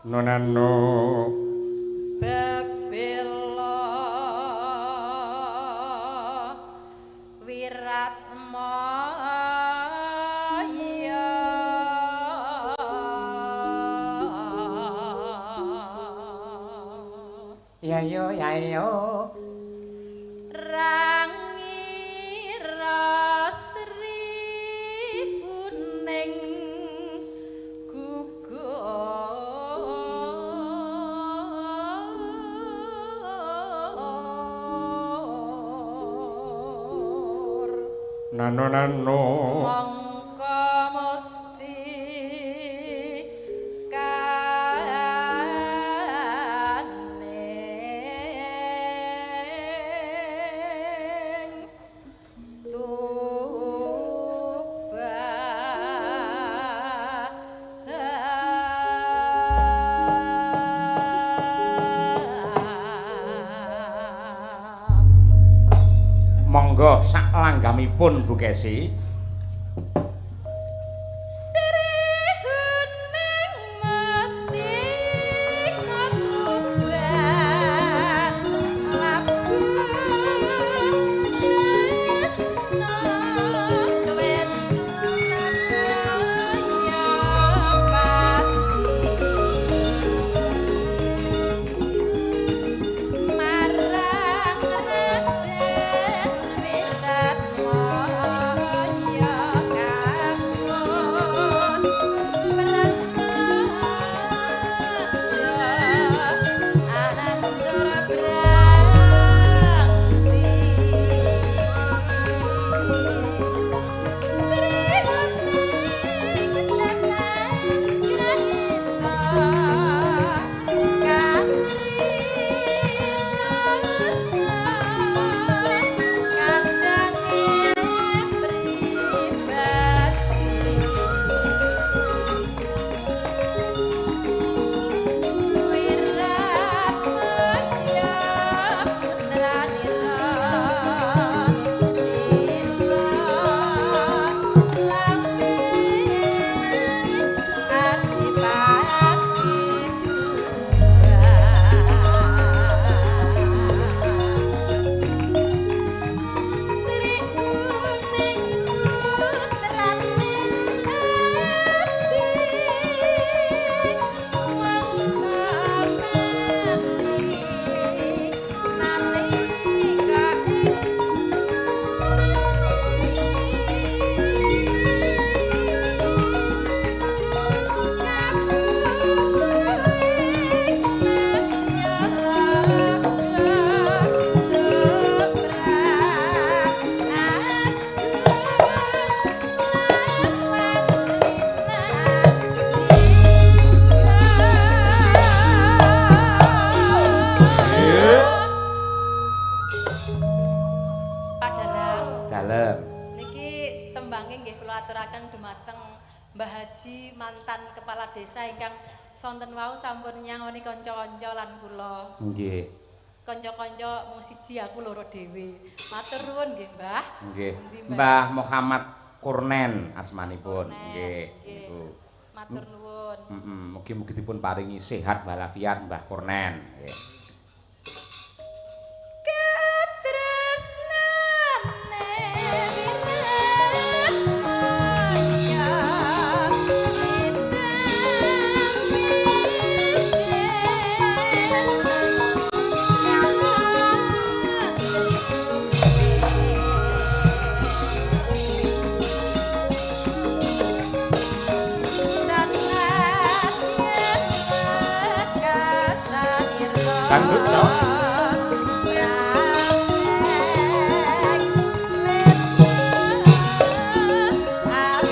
Nonano bebela wiratmaya. Ya yo ya yo rangira sri kuning gugur nano nano mongko mesti kaning tuban. Monggo sak langgamipun Bu Kesi. Sri huning mesti katuban labu tresna kwen sabaya pati marang Raden Wiratmaya kang prasaja anandur brangti. Sri huning tenan grahita kang rinasa kandange pribadi. Wiratmaya putranira sira lambe adipati Tuban. Sri kuning putrane ati mangsa pati nalika ing kaputuing madya raga dobrak agung lan mantrinan jingga. Pak Dalang, Dalem. niki tembange nggih kula aturaken dumateng Mbah Haji mantan kepala desa ingkang sonten wau sampun nyangoni kanca-kanca lan kula. Nggih. Kanca-kanca mung siji aku loro dhewe. Matur nuwun nggih, Mbah. Nggih. Pundi, Mbah? Mbah Muhammad Kurnen asmanipun. Kurnen, Nggih. nggih. Niku. Matur nuwun. Mugi-mugi dipun paringi sehat walafiat Mbah Kurnen. Nggih. Katresnane wiratmaya Dangdut, toh? Hey!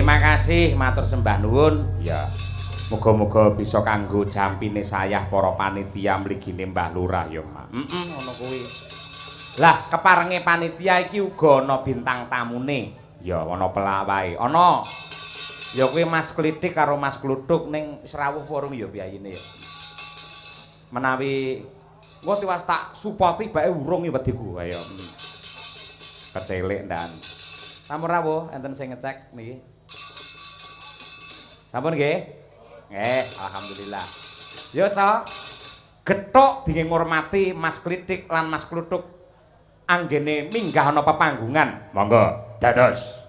Terima kasih, matur sembah nuwun. Ya. Muga-muga bisa kanggo jampine sayah para panitia mligine Mbah Lurah ya, Mak. Heeh, ngono kuwi. Lah, keparenge panitia iki uga ana bintang tamune. Ya, ana pelawahe. Ana. Ya kuwi Mas Klithik karo Mas Kluthuk ning srawuh warung ya piyayine ya. Menawi engko tiwas tak supoti bae urung ya wediku ayo. Kecelik ndan. Sampun rawuh enten sing ngecek niki. Sampun nggih? Nggih, alhamdulillah. Yo, Cok. Gethuk dingin ngurmati Mas Klithik lan Mas Kluthuk anggene minggah ana pepanggungan. Monggo, dados.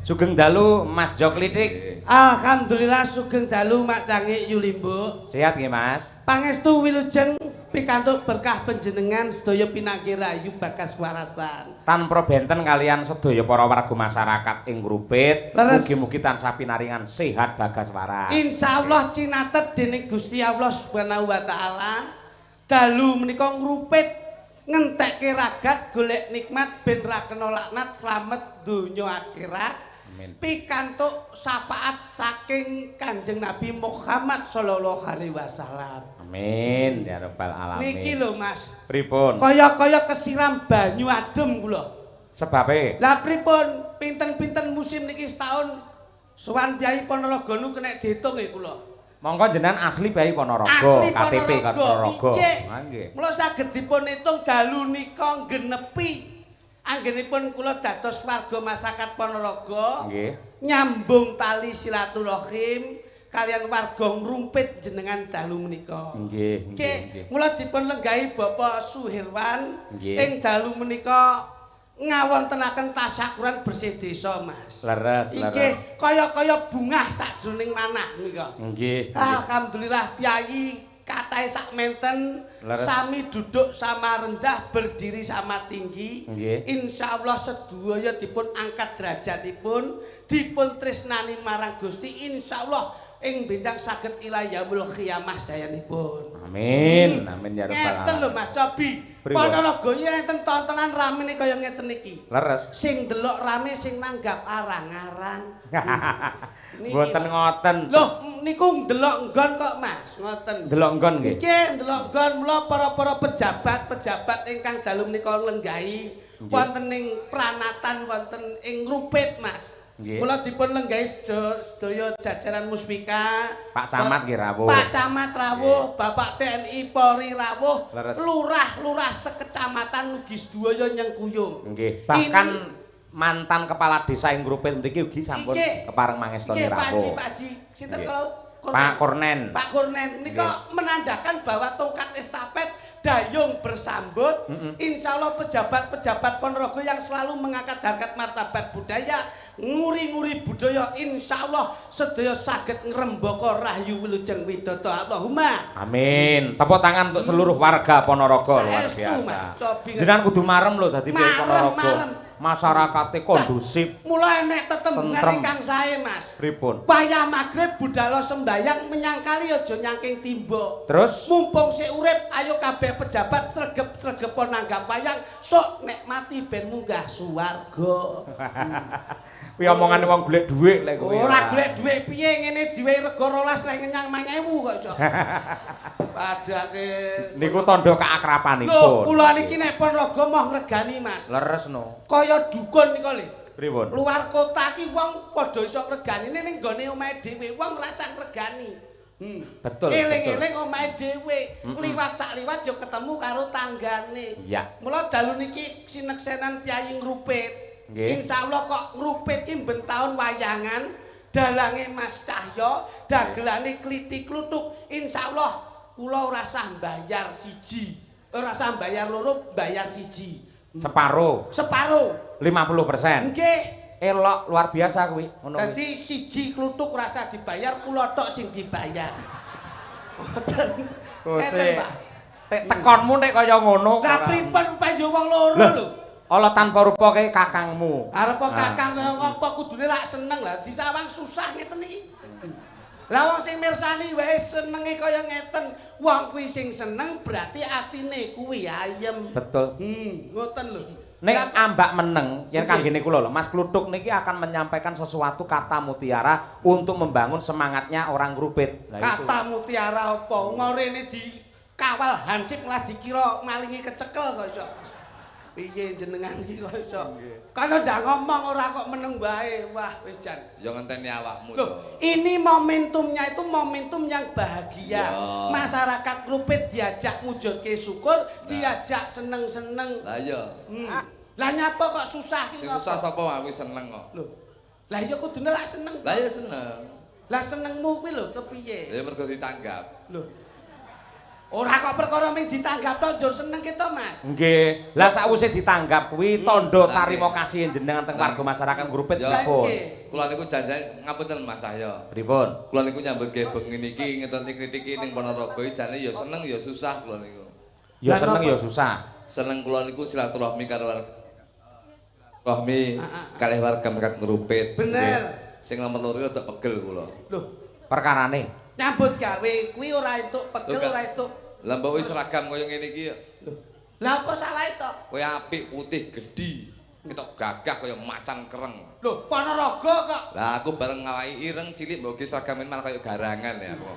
Sugeng dalu Mas Joklitik. Alhamdulillah sugeng dalu Mak Cangik Yulimbuk. Sehat nggih Mas? Pangestu wilujeng pikantuk berkah panjenengan sedaya pinangki rayu bagas warasan. Tanpa benten kalian sedaya para warga masyarakat ing Ngrupit, mugi-mugi tansah pinaringan sehat bagas waras. Insyaallah cinatet dening Gusti Allah Subhanahu wa taala. Dalu menika Ngrupit ngentekke ragat golek nikmat ben ra kena laknat slamet donya akhirat. Amin. Pikantuk syafaat saking Kanjeng Nabi Muhammad sallallahu alaihi wasallam. Amin ya rabbal alamin. Niki lho Mas. Pripun? Kaya-kaya kesiram banyu adem kula. Sebabe? Lah pripun? Pinten-pinten musim niki setahun sowan Kyai Ponorogo nu kena diitung nggih kula. Mongko jenengan asli Kyai Ponorogo, asli KTP Ponorogo. Nggih. Mula saged dipun hitung dalu nika genepi anggenipun kula dados warga masyarakat Ponorogo. Nggih. Nyambung tali silaturahim kalian warga Ngrumpit jenengan dalu menika. Nggih, nggih. Mula dipun lenggahi Bapak Suherwan ing dalu menika ngawontenaken tasyakuran bersih desa, Mas. Leres, leres. Nggih, kaya-kaya bungah sakjroning manah menika. Nggih. Alhamdulillah piyayi katahe sak menten sami duduk sama rendah berdiri sama tinggi. Insyaallah sedaya dipun angkat derajatipun, dipun tresnani marang Gusti, insyaallah ing benjang saged ila yaumul qiyamah sedayanipun. Amin. Amin ya rabbal alamin. Ngeten lho Mas Cobi. Ponorogo iki enten tontonan ramene kaya ngeten iki. Leres. Sing delok rame sing nanggap arang-arang. Mboten ngoten. Loh, niku ndelok nggon kok Mas, ngoten. Ndelok nggon nggih. Nggih, ndelok nggon mula para-para pejabat-pejabat ingkang dalu menika lenggahi wonten ing pranatan wonten ing Ngrupit Mas. Mula dipun lenggahi sedaya jajaran Muspika, Pak Camat nggih rawuh. Pak Camat rawuh, Bapak TNI Polri rawuh, lurah-lurah sekecamatan ugi sedaya nyengkuyung. Nggih. Bahkan mantan kepala desa ing Ngrupit mriki ugi sampun kepareng mangestoni rawuh. Nggih, Pak Haji, sinten kalau Pak Kornen. Pak Kornen nika menandakan bahwa tongkat estafet dayung bersambut. Insyaallah pejabat-pejabat Ponorogo yang selalu mengangkat harkat martabat budaya, nguri-nguri budaya, insyaallah sedaya saged ngrembaka rahayu wilujeng widodo. Allahumma amin. Tepuk tangan untuk seluruh warga Ponorogo, luar biasa. Jenengan kudu marem lho dadi piye Ponorogo. Masyarakate kondusif. Mula enek tetembungan ingkang sae Mas. Pripun? Wayah magrib budhalo sembayang menyang kali aja nyangking timbok. Terus mumpung sik urip ayo kabeh pejabat sregep-sregepo nanggap wayang, sok nek mati ben munggah suwarga. Kuwi omongane wong golek dhuwit lek kuwi. Ora golek dhuwit piye ngene diwehi rega 12 lek ngenyang 1000 kok iso. Padake niku tandha keakrapanipun. Lho, kula niki nek Ponorogo moh ngregani Mas. Leres no. Kaya dukun nika lho. Pripun? Luar kota ki wong padha iso ngregani ning nggone omahe dhewe wong rasa ngregani. Betul. Eling-eling omahe dhewe, liwat sak liwat yo ketemu karo tanggane. Iya. Mula dalu niki sineksenan piyayi Ngrupit. Insyaallah kok Ngrupit ki ben taun wayangan, dalange Mas Cahyo, dagelane kliti kluthuk. Insyaallah kula ora sah mbayar siji, ora sah mbayar loro, mbayar siji. Separo. Separo. 50%. Nggih. Elok luar biasa kuwi. Ngono kuwi. Dadi siji kluthuk ora sah dibayar, kula tok sing dibayar. Ngoten. Ngeten, Pak. Tekonmu nek kaya ngono. Lah pripun panjo wong loro lho. Ala tanpa rupa kae kakangmu. Arep kakang kaya apa kudune lak seneng lah disawang susah ngeten iki. Lah wong sing mirsani wae senenge kaya ngeten. Wong kuwi sing seneng berarti atine kuwi ayem. Betul. Ngoten lho. Nek ambak meneng yen kanggene kula lho, Mas Kluthuk niki akan menyampaikan sesuatu kata mutiara untuk membangun semangatnya orang Ngrupit. Kata mutiara apa? Ngorene dikawal hansip malah dikira malingi kecekel kok iso. Piye jenengan iki kok iso? Kan ndak ngomong ora kok meneng wae. Wah, wis jan. Ya ngenteni awakmu to. Ini momentumnya itu momentum yang bahagia. Ya. Masyarakat Ngrupit diajak ngujudke syukur, diajak seneng-seneng. Lah iya. Lah nyapa kok susah iki kok? Susah sapa aku seneng kok. Lho. Lah iya kudune lak seneng. Lah iya seneng. Lah senengmu kuwi lho kepiye? Ya mergo ditanggap. Lho. Ora kok perkara ming ditanggap tok njur seneng ki to, Mas. Nggih. Lah sakwise ditanggap kuwi tandha tarima kasih jenengan teng warga masyarakat Ngrupit pripun? Kula niku janjane ngapunten Mas Cahya. Pripun? Kula niku nyambut gawe bengi niki ngetoti kritiki ning Ponorogo jane ya seneng ya susah kula niku. Ya seneng ya susah. Seneng kula niku silaturahmi karo rahmi kalih warga masyarakat Ngrupit. Bener. Sing nomor loro rada pegel kula. Lho, perkarane nyambut gawe kuwi ora entuk pegel ora entuk. Lah mbok wis seragam kaya ngene iki ya. Lho, lah apa salahe to? Kowe apik putih gedhi, ketok gagah kaya macan kereng. Lho, Ponorogo kok. Lah aku bareng ngawaki ireng cilik mbok ge seragam malah kaya garangan ya aku.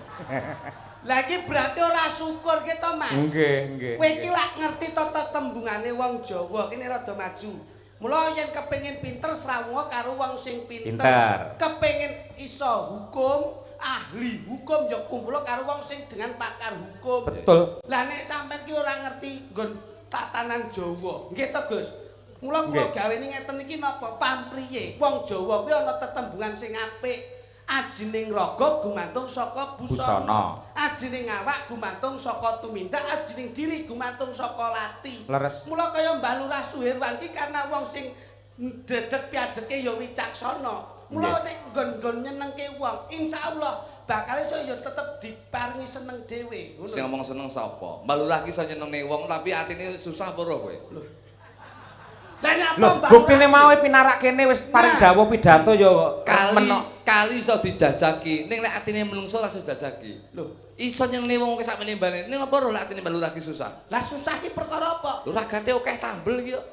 Lah iki berarti ora syukur ki to, Mas. Nggih, nggih. Kowe iki lak ngerti tata tembungane wong Jawa kene rada maju. Mula yen kepengin pinter srawunga karo wong sing pinter. Kepengin iso hukum, ahli hukum ya kumpul karo wong sing dengan pakar hukum. Betul. Lah nek sampean ki ora ngerti nggon tatanan Jawa. Nggih to, Gus? Mula kula gaweni ngeten iki napa pampriye? Wong Jawa kuwi ana tetembungan sing apik. Ajining raga gumantung saka busana. Ajining awak gumantung saka tumindak, ajining diri gumantung saka lati. Leres. Mula kaya Mbah Lurah Suherwan ki karena wong sing dedeg piadeke ya wicaksana. Mula nek nggon-nggon nyenengke wong, insyaallah bakal iso ya tetep diparingi seneng dhewe. Sing ngomong seneng sapa? Mbah Lurah ki iso nyenengne wong tapi atine susah apa ora kowe? Lho. Lah nyapa Mbah? Buktine mau pinarak kene wis paring dawuh pidato ya menok. Kali iso dijajaki, ning lek atine menungso ora iso dijajaki. Lho, iso nyenengne wong akeh sakmene mbane. Ning apa ora lek atine Mbah Lurah ki susah? Lah susah ki perkara apa? Lho ragate akeh tambel iki kok.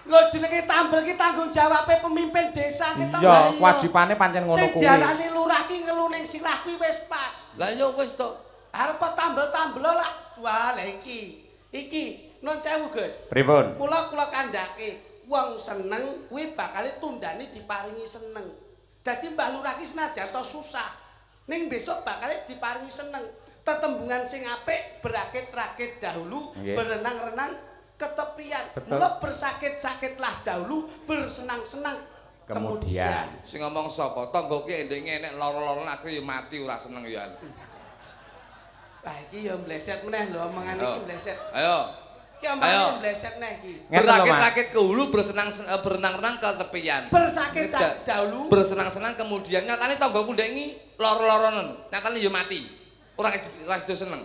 Lho jenenge tambel ki tanggung jawabe pemimpin desa ki to. Iya, kewajibane pancen ngono kuwi. Sing diarani lurah ki ngelu ning sirah kuwi wis pas. Lah ya wis to. Arep tambel-tambel lah. Wah, lha iki. Iki nun sewu, Gus. Pripun? Kula kula kandhake wong seneng kuwi bakal tundane diparingi seneng. Dadi Mbah Lurah ki senajan to susah, ning besok bakal diparingi seneng. Tetembungan sing apik berakit-rakit dahulu, berenang-renang ketepian. Mula bersakit-sakitlah dahulu, bersenang-senang kemudian. Sing ngomong sapa? Tangga ki endenge enek lara-lara aku ya mati ora seneng ya. Wah iki ya mleset meneh lho omongan iki mleset. Ayo. Iki omongan mleset meneh iki. Berakit-rakit ke hulu, bersenang-berenang-renang ke tepian. Bersakit dahulu, bersenang-senang kemudian. Nyatane tanggaku ndek iki lara-laranen, nyatane ya mati. Ora sido seneng.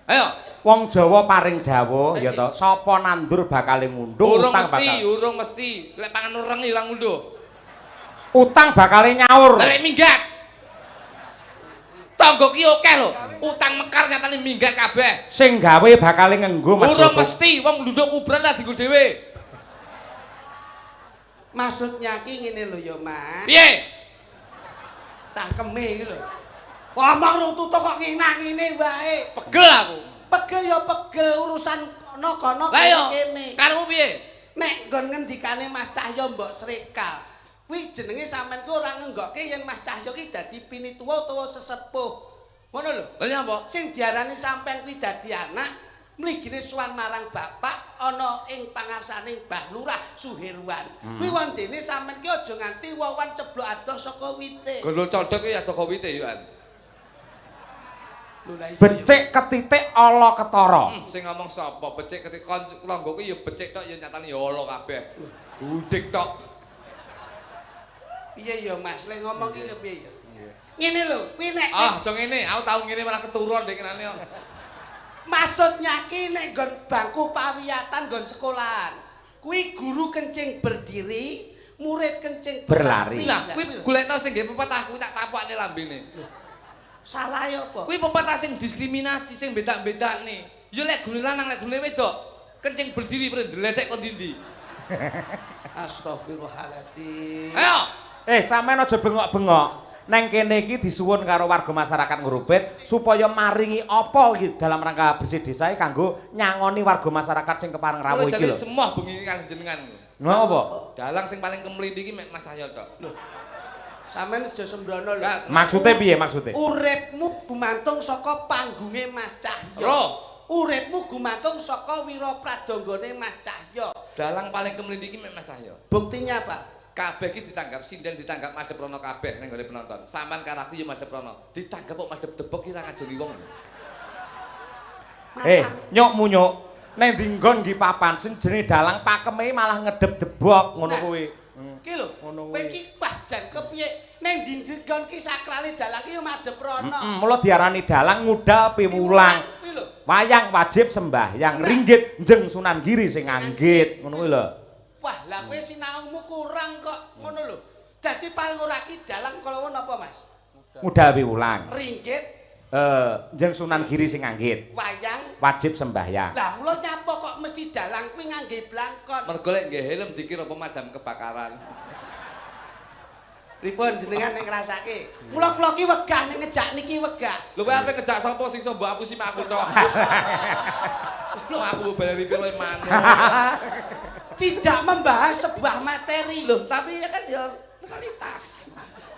Ayo. Wong Jawa paring dawuh ya to, sapa nandur bakale ngundhuh, utang bakal. Urung mesti, lek pangan ureng ya ora ngundhuh. Utang bakale nyaur. Lek minggat. Tangga ki akeh lho, utang mekar nyatane minggat kabeh. Sing gawe bakale ngenggo Mas. Urung mesti wong nduduk kuburan lah dienggo dhewe. Maksudnya ki ngene lho ya, Mas. Piye? Tangkeme iki lho. Ngomong rung tutuk kok nginah ngene wae. Pegel aku. Pegel ya pegel urusan kono-kono kene. Karepmu piye? Nek nggon ngendikane Mas Cahya mbok srekal. Kuwi jenenge sampean ku ora ngenggokke yen Mas Cahya ki dadi pinituwa utawa sesepuh. Ngono lho. Lha nyapa? Sing diarani sampean kuwi dadi anak, mligine sowan marang bapak ana ing pangarsane Mbah Lurah Suherwan. Kuwi wondene sampean ki aja nganti wawan ceblok adoh saka wite. Gondol codhok ki adoh saka wite yo an. Becik ketitik ala ketara. Sing ngomong sapa? Becik ketitik tangga ki ya becik tok ya nyatane ya ala kabeh. Gudhek tok. Piye ya Mas, lek ngomong ki piye ya? Ngene lho, kuwi nek ah, aja ngene, aku tau ngene malah keturun ndek kenane kok. Maksudnya ki nek nggon bangku pawiyatan nggon sekolahan, kuwi guru kencing berdiri, murid kencing berlari. Lah, kuwi golekno sing nggih pepatah kuwi tak tapukane lambene. Salah ya apa? Kuwi pepatah sing diskriminasi, sing bedak-bedakne. Ya lek guru lanang, lek guru wedok, kencing berdiri ndledek kok ndi-ndi. Astagfirullahaladzim. Ayo. Sampean aja bengok-bengok. Neng kene iki disuwun karo warga masyarakat Ngrupit supaya maringi apa iki dalam rangka bersih desa iki kanggo nyangoni warga masyarakat sing kepareng rawuh iki lho. Jane semoh bengi kang jenengan. Lha apa? Dalang sing paling kemlinthi iki mek Mas Cahya tok. Lho. Sampeyan aja sembrono lho. Maksude piye maksude? Uripmu gumantung saka panggunge Mas Cahya. Lho, uripmu gumantung saka wira pradanggane Mas Cahya. Dalang paling kemlinthi iki mek Mas Cahya. Buktinya apa? Kabeh iki ditanggap sinden, ditanggap madhep rono kabeh ning gone penonton. Sampeyan karo aku ya madhep rono. Ditanggap kok madhep debok ki ora ngajeni wong. Nyok munyuk. Nek ndi nggon nggih papan sing jenenge dalang pakeme malah ngedep debok ngono kuwi. Ki lho, kowe iki wah jan kepiye? Ning ndi nggon ki sakrale dalang ki yo madhep rono. Mula diarani dalang ngudal piwulang. Wayang wajib sembahyang, ringgit njeng Sunan Giri sing anggit, ngono kuwi lho. Wah, lah kowe sinaumu kurang kok ngono lho. Dadi paling ora ki dalang kala napa, Mas? Ngudal piwulang. Ringgit njeng Sunan Giri sing anggit. Wayang wajib sembahyang. Lah mula nyapa kok mesti dalang kuwi ngangge blangkon. Mergo lek nggih helm dikira pemadam kebakaran. Pripun jenengan nek ngrasake? Mula kula ki wegah nek ngejak niki wegah. Lho kowe ape ngejak sapa sing iso mbok apusi mak aku tok. Lho aku bayari piro manuk. Tidak membahas sebuah materi. Lho, tapi ya kan ya totalitas.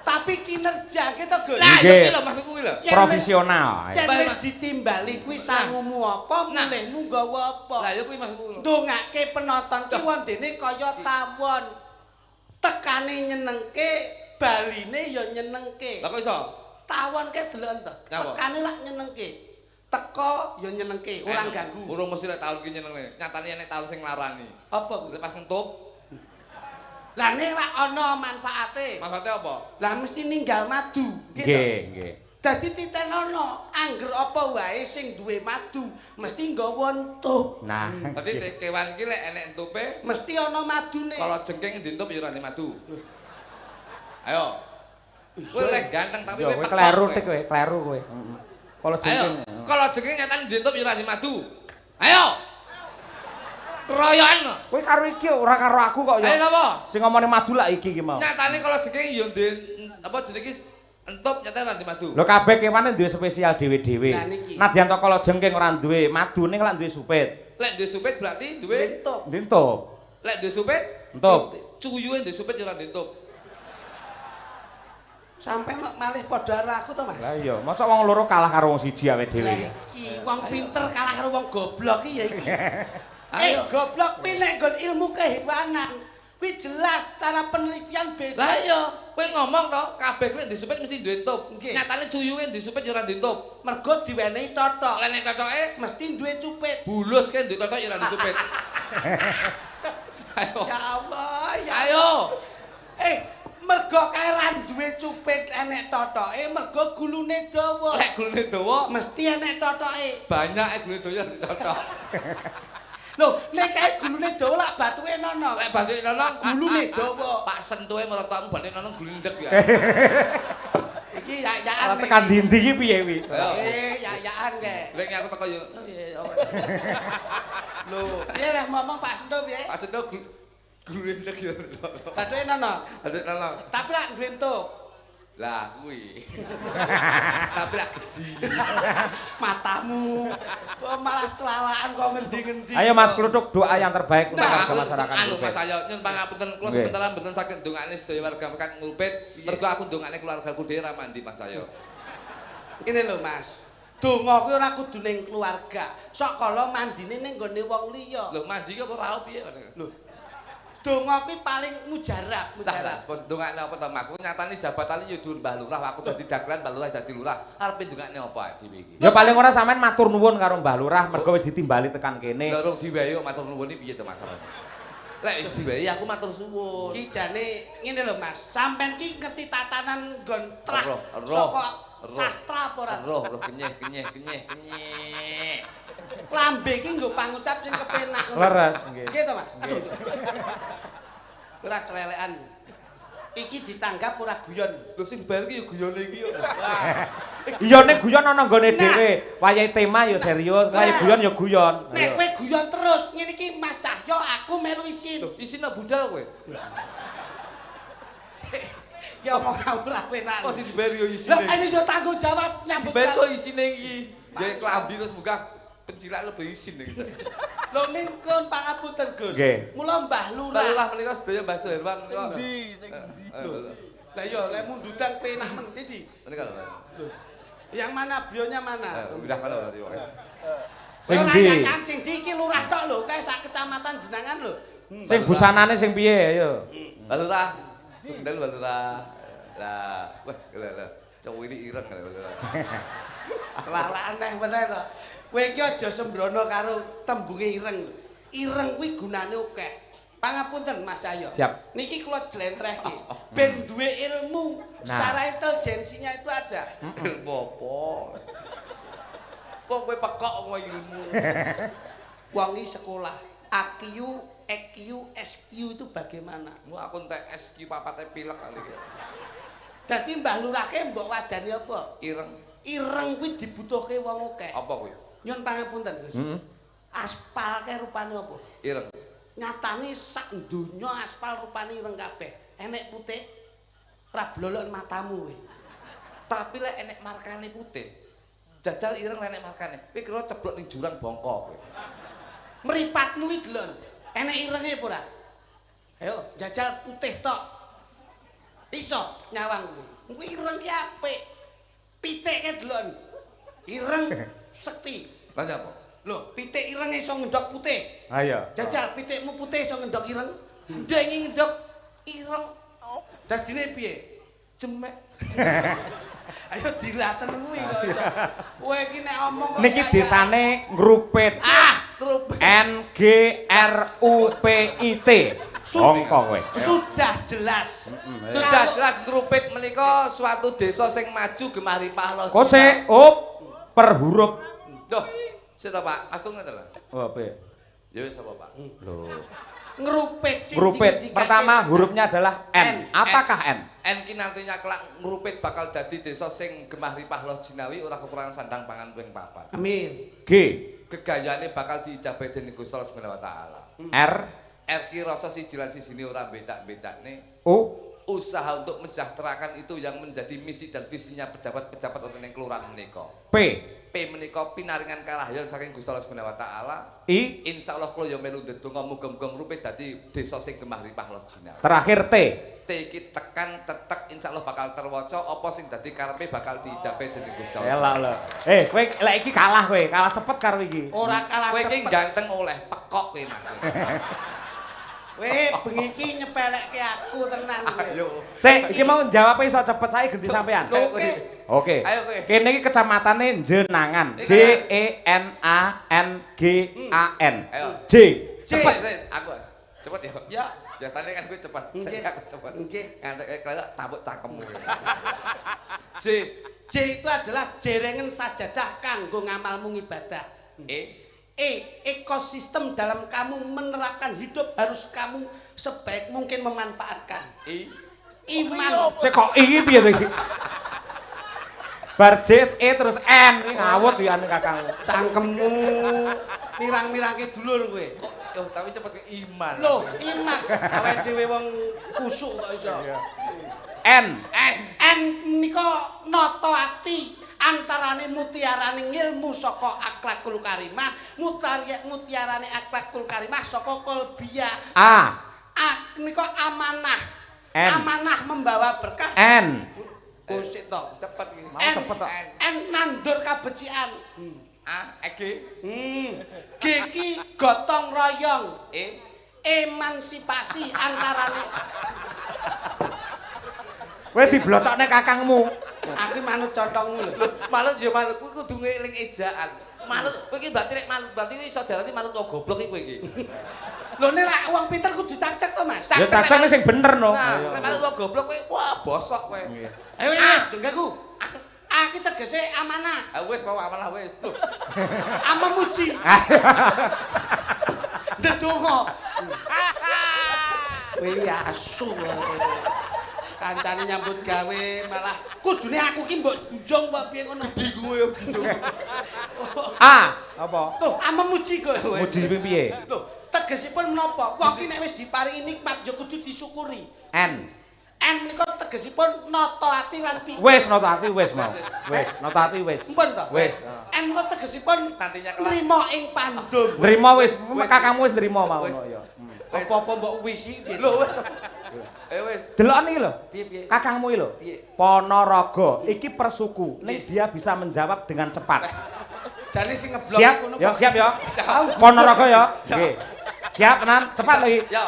Tapi kinerja gitu, Gus. Nah, iya lho maksudku kuwi lho. Profesional. Yen wis ditimbali kuwi sangumu apa, mulihmu nggawa apa. Lah ya kuwi maksudku lho. Ndongake penonton ki wondene kaya tawon. Tekane nyenengke, baline ya nyenengke. Lah kok iso? Tawon ke deloken to. Tekane lak nyenengke. Teko ya nyenengke, ora ganggu. Urung mesti lek taun ki nyenengne. Nyatane nek taun sing nglarani. Apa kuwi? Pas ngentup. Lah nek lak ana manfaate. Manfaate apa? Lah mesti ninggal madu. Nggih, nggih. Dadi titenono, angger apa wae sing duwe madu mesti nggawa entup. Nah, dadi kewan ki lek enek entupe mesti ana madune. Kalau jengking dientup ya ora madu. Ayo. Kowe lek ganteng tapi kowe kleru tik kowe, kleru kowe. Heeh. Kalau jengking. Kalau jengking nyatane dientup ya ora madu. Ayo. Keroyokan. Kowe karo iki ora karo aku kok ya. Ayo napa? Sing ngomongane madu lak iki ki mau. Nyatane kalau jengking ya apa jenenge iki entup nyatane ora madu. Lho kabeh kewane duwe spesial dhewe-dhewe. Nadyan to kalau jengking ora duwe madu ning lak duwe supit. Lek duwe supit berarti duwe entup. Entup. Lek duwe supit entup. Cuyuhe duwe supit ya ora entup. Sampai malih padha karo aku to, Mas. Lah iya, mosok wong loro kalah karo wong siji awake dhewe. Lah iki wong pinter kalah karo wong goblok iki ya iki. Goblok kuwi nek nggon ilmu kehewanan kuwi jelas cara penelitian beda. Lah iya, kowe ngomong to, kabeh kuwi disupit mesti duwe entup. Nyatane cuyuhe disupit ya ora entup. Mergo diwenehi totok. Lah nek totoke mesti duwe cupit. Bulus kae duwe totok ya ora disupit. Ayo. Ya Allah, ya. Ayo. Mergo kae ra duwe cupit enek totoke, mergo gulune dawa. Lek gulune dawa mesti enek totoke. Banyak gulune dawa ya ditotok. Lho, nek kae gulune dawa lak bathuke nono. Lek bathuke nono gulune dawa. Pak sentuhe merotokmu bathuke nono gulune ndek ya. Iki yak-yakan. Tekan dindi iki piye kuwi? Yak-yakan kae. Lek aku teko yo. Lho, piye lek ngomong Pak Sentuh piye? Pak Sentuh gulune ndek ya. Bathuke nono. Bathuke nono. Tapi lak duwe entuk. Lah kuwi. Tapi lak gedhi. Matamu. Oh, malah celalaan kok ngendi-ngendi. Ayo Mas Kluthuk doa yang terbaik untuk warga masyarakat. Anu Mas ayo nyun pangapunten kula sementara mboten saged ndongakne sedaya warga masyarakat Nglupit. Mergo aku ndongakne keluargaku dhewe ra mandi Mas ayo. Ngene lho Mas. Donga kuwi ora kudu ning keluarga. Sok kala mandine ning nggone wong liya. Lho mandi ki apa ora piye? Lho. Donga kuwi paling mujarab, mujarab. Lah, ndongakne apa to, Mas? Nyatane jabatane ya dhuwur Mbah Lurah, aku dadi dagelan Mbah Lurah dadi lurah. Arepe ndongakne apa dhewe iki? Ya paling ora sampean matur nuwun karo Mbah Lurah mergo wis ditimbali tekan kene. Lah rung diwehi kok matur nuwun iki piye to, Mas? Lek wis diwehi aku matur suwun. Ki jane ngene lho, Mas. Sampean ki ngerti tatanan nggon trah saka sastra apa ora? Roh, roh kenyeh kenyeh kenyeh kenyeh. Lambe iki nggo pangucap sing kepenak ngono. Leres nggih. Nggih to, Mas? Aduh. Ora celelekan. Iki ditanggap ora guyon. Lho sing dibayar ki ya guyone iki yo. Iya nek guyon ana nggone dhewe. Wayahe tema ya serius, wayahe guyon ya guyon. Nek kowe guyon terus ngene iki Mas Cahyo aku melu isin. Lho, isin budal kowe. Ya omong ora penak. Kok sing dibayar yo isine. Lah ayo yo tanggung jawab nyambut. Dibayar kok isine iki. Ya klambi terus munggah pencilan lebih isin iki. Lho ning klon pangapunten Gus. Mula Mbah Lurah. Mbah Lurah menika sedaya Mbah Suherwan menika. Sing ndi sing ndi. Lah iya lek mundutan penak men ndi? Menika lho. Yang mana bionya mana? Udah mana berarti pokoke. Sing ndi? Sing ndi iki lurah tok lho, kae sak kecamatan jenengan lho. Sing busanane sing piye ayo. Mbah Lurah. Sendal Mbah Lurah. Lah, wah lha lha. Cowok ini ireng lho Mbah Lurah. Celalaan neh meneh to. Kowe iki aja sembrono karo tembunge ireng. Ireng kuwi gunane akeh. Pangapunten Mas Cahyo. Siap. Niki kula jlentrehke. Ben duwe ilmu, secara intelijensinya itu ada. Ilmu apa? Kok kowe pekok ngomong ilmu. Wong iki sekolah AQ, EQ, SQ itu bagaimana? Mu aku entek SQ papate pilek kali. Dadi Mbah Lurahke mbok wadani apa? Ireng. Ireng kuwi dibutuhke wong akeh. Apa kuwi? Nyun pangapunten, Gus. Aspal kae rupane apa? Ireng. Nyatane sak donya aspal rupane ireng kabeh. Enek putih ra blolok matamu kowe. Tapi lek enek markane putih, jajal ireng lek enek markane. Kowe kira ceblok ning jurang bongko kowe. Mripatmu iki delok. Enek irenge apa ora? Ayo jajal putih tok. Iso nyawang kuwi. Kuwi ireng ki apik. Pitik ke delok. Ireng sekti. Lah nyapa? Lho, pitik ireng iso ngendhok putih. Ha iya. Jajal pitikmu putih iso ngendhok ireng. Ndek iki ngendhok ireng. Dadine piye? Jemek. Ayo dilaten kuwi kok iso. Kowe iki nek omong kok niki desane Ngrupit. Ah, Ngrupit. N G R U P I T. Bongko kowe. Sudah jelas. Sudah jelas Ngrupit menika suatu desa sing maju gemah ripah loh. Kose up per huruf. Loh, sik to Pak, aku ngene lho. Oh, piye? Ya wis apa Pak? Lho. Ngrupit. Ngrupit. Pertama hurufnya adalah N. Apakah N? N ki nantinya kelak Ngrupit bakal dadi desa sing gemah ripah loh jinawi ora kekurangan sandang pangan ping papat. Amin. G. Gegayane bakal diijabahi dening Gusti Allah Subhanahu wa taala. R. R ki rasa siji lan sijine ora bedak-bedakne. U. Usaha untuk mensejahterakan itu yang menjadi misi dan visinya pejabat-pejabat wonten ing kelurahan menika. P. P menika pinaringan karahyan saking Gusti Allah Subhanahu wa taala. I. Insyaallah kula ya melu ndedonga muga-muga Ngrupit dadi desa sing gemah ripah loh jinawi. Terakhir T. T iki tekan tetek insyaallah bakal terwaca apa sing dadi karepe bakal diijabahi dening Gusti Allah. Elok lho. Kowe lek iki kalah kowe, kalah cepet karo iki. Ora kalah kowe cepet. Kowe iki ganteng oleh pekok kowe Mas. Kowe bengi iki nyepelekke aku tenan kowe. Ayo. Sik, iki mau jawabe iso cepet saiki ganti sampean. Oke. Oke. Ayo kowe. Kene iki kecamatanane Jenangan. J E N A N G A N. Ayo. J. Cepet. Aku cepet ya. Ya. Biasanya kan gue cepet. Nggih. Saya aku cepet. Nggih. Ngantek kowe tabuk cangkemmu. J. J itu adalah jerengen sajadah kanggo ngamalmu ngibadah. E. E, ekosistem dalam kamu menerapkan hidup harus kamu sebaik mungkin memanfaatkan. I. Iman. Sik kok I piye to iki? Bar J E terus N iki ngawut ya ane kakangmu. Cangkemmu mirang-mirangke dulur kowe. Oh, tapi cepet ke iman. Loh, iman. Awake dhewe wong kusuk kok iso. N. N. N nika nata ati antarane mutiarane ngilmu saka akhlakul karimah, mutiarane akhlakul karimah saka qalbiyah. A. A nika amanah. N. Amanah membawa berkah. N. Kusik to. Cepet iki. Mau cepet to. N nandur kabecikan. A, E, G. G ki gotong royong. E. Emansipasi antarane. Kowe diblocokne kakangmu. Aku manut contongmu lho. Manut ya manut kuwi kudu ngeling ejaan. Manut kowe iki berarti nek manut berarti iso diarani manut wong goblok iki kowe iki. Lho nek lak wong pinter kudu cacek to, Mas. Ya cacek sing bener no. Nah, nek manut wong goblok kowe wah bosok kowe. Ayo ayo jenggaku. A ki tegese amanah. Ah wis mau amanah wis. Lho. Amemuji. Ndedonga. Kowe asu. Kancane nyambut gawe malah kudune aku ki mbok junjung apa piye ngono. Gedhi kowe yo junjung. A apa? Lho, amemuji Gus. Muji ping piye? Lho, tegesipun menapa? Wong ki nek wis diparingi nikmat ya kudu disyukuri. N. N menika tegesipun nata ati lan pikir. Wis nata ati wis mau. Wis nata ati wis. Mpun to? Wis. N menika tegesipun nantinya kelak nrimo ing pandum. Nrimo wis, kakangmu wis nrimo mau ngono ya. Apa-apa mbok wisi piye? Lho wis. Wis. Delok iki lho. Piye-piye? Kakangmu iki lho. Piye? Ponorogo iki persuku. Ning dia bisa menjawab dengan cepat. Jane sing ngeblok siap? ngono. Ya siap ya. Ponorogo ya. Nggih. Siap tenan, cepat lagi. Ya.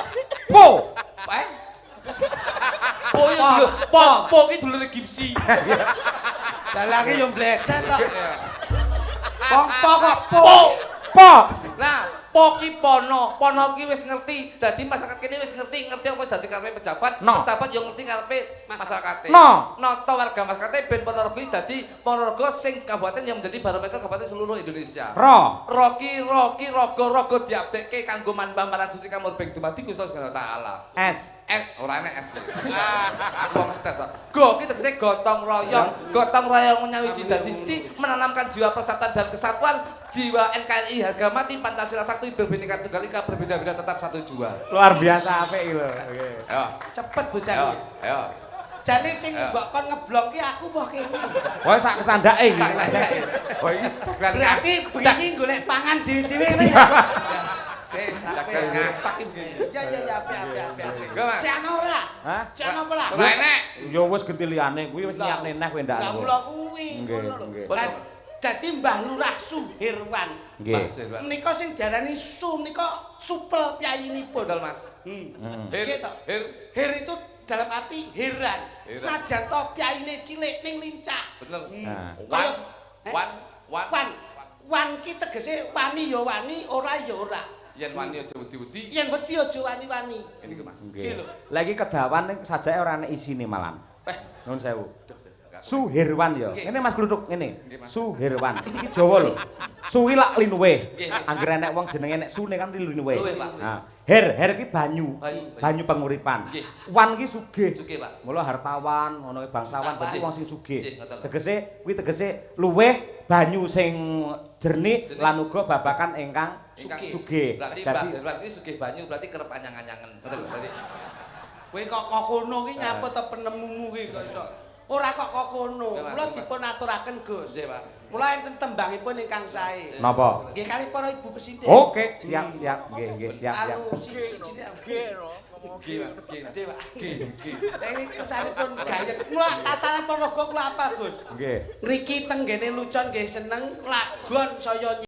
Po. Eh. Po ya dulu. Po, po ki dulure Gipsy. Dalange yo mbleset to. Wong po kok po. Po. Nah, po ki pono, pono ki wis ngerti. Dadi masyarakat kene wis ngerti, ngerti apa wis dadi karepe pejabat, No. Pejabat yo ngerti karepe masyarakate. No. Nata warga masyarakate ben Ponorogo iki dadi Ponorogo sing kabupaten yang menjadi barometer kabupaten seluruh Indonesia. Ro. Roki roki rogo rogo diabdekke kanggo manbah marang Gusti Kamurbeng dumadi Gusti Subhanahu wa taala. S. S ora enek S. Aku wong cerdas. Go ki tegese gotong royong, gotong royong menyawiji dadi siji, menanamkan jiwa persatuan dan kesatuan, jiwa NKRI harga mati Pancasila Sakti berbhinneka tunggal ika berbeda-beda tetap satu jua. Luar biasa apik iki lho. Oke. Ayo. Cepet bocah Ayo, iki. ayo. Jane sing mbok kon ngeblong ki aku mbah kene. Wah sak kesandake iki. Sak sandake. Oh iki dagelan Berarti bengi golek pangan dhewe-dhewe ngene ya. Dagelan ngasak iki bengi. Ya ya ya apik apik apik apik. Enggak, Mas. Sik ana ora? Hah? Sik ana apa ora? Ora enek. Ya wis genti liyane kuwi wis nyiapne neh kowe ndak. Lah kula kuwi ngono lho. Nggih. Dadi Mbah Lurah Suherwan. Nggih. Menika sing diarani su menika supel piyayinipun. Betul, Mas. Her, her. Her itu dalam arti heran. Senajan to piyayine cilik ning lincah. Bener. Kaya Wan wan wan. Wan ki tegese wani ya wani, ora ya ora. Yen wani aja wedi-wedi. Yen wedi aja wani-wani. Ngene iki, Mas. Nggih. Lah iki kedawan ning sajake ora ana isine malan. Nuwun sewu. Suherwan ya. Ngene Mas Kluthuk ngene. Suherwan. Iki Jawa lho. Suwi lak linuwe. Anggere enek wong jenenge nek sune kan linuwe. Nah, her her ki banyu. Banyu penguripan. Wan ki sugih. Sugih, Pak. Mula hartawan, ngono ki bangsawan berarti wong sing sugih. Tegese kuwi tegese luweh banyu sing jernih lan uga babakan ingkang sugih. Berarti Mbah Herwan iki sugih banyu berarti kerep anyang-anyangen. Ngoten lho. Berarti kowe kok kok kono ki nyapa ta penemumu ki kok iso. Ora kok kok kono. Kula dipun aturaken, Gus. Nggih, Pak. Kula enten tembangipun ingkang sae. Napa? Nggih kalih para ibu presiden. Oke, siap, siap. Nggih, nggih, siap, siap. Anu siji-siji. Nggih, Mas. Nggih, Pak. Nggih, nggih. Lah iki kesanipun gayeng. Kula tatanan Ponorogo kula apal, Gus. Nggih. Ngriki tenggene Lucon nggih seneng lagon saya